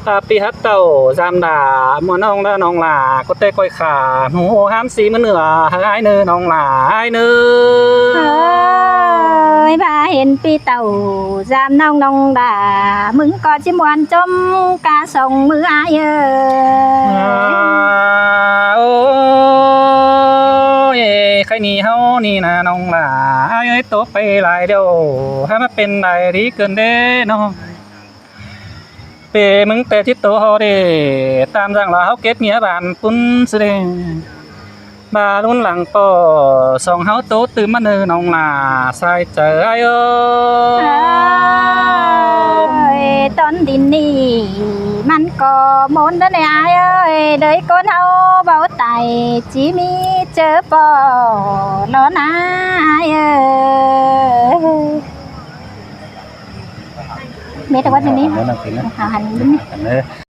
Ta ꞌpi hák tảu dam đả ꞌmuôn ꞌnọng đa ꞌnọng lả, ꞌcọ ꞌtẹ ꞌcoi khả ꞌmú ꞌhụ ꞌhám sí ꞌmá ꞌnưa ải ꞌnớ ꞌnọng lả ải ꞌnớ. Ơi, ꞌva hên ꞌpi tảu dam ꞌnọng ꞌnọng đa, ꞌmứng ꞌcọ ꞌchí ꞌmuôn chôm cá sông ꞌmứ ải ơi. Ơi, kháy ꞌnị ꞌháu ꞌnị ꞌna ꞌnọng lả ải ơi, tô pay lai điêu hák ꞌmá pên lai đi cơn đé ꞌnọ. Pê ꞌmứng ꞌtẹ ꞌchí tô ꞌhọt đé, tam dăng lỏ ꞌháu kết nghĩa bản ꞌpun ꞌsứ đé. ꞌVa ꞌlún lăng ꞌpọ song ꞌháu tô tứm ꞌmá ꞌnớ ꞌnọng lả sai chaư ải ơi. Ơi, ꞌtọn đin ꞌnị ꞌmắn ꞌcọ ꞌmôn đé ꞌnị ải ơi, đới ꞌcốn ꞌháu báu tai ꞌchí ꞌmí ꞌchớ ꞌpọ ꞌnọ ꞌna ải ơi. Mết ꞌquá ꞌchí ꞌnị. Hẳn ꞌnớ ꞌnọng ꞌtếng ꞌnớ. Hẳn ꞌnớ. Hẳn ꞌnớ.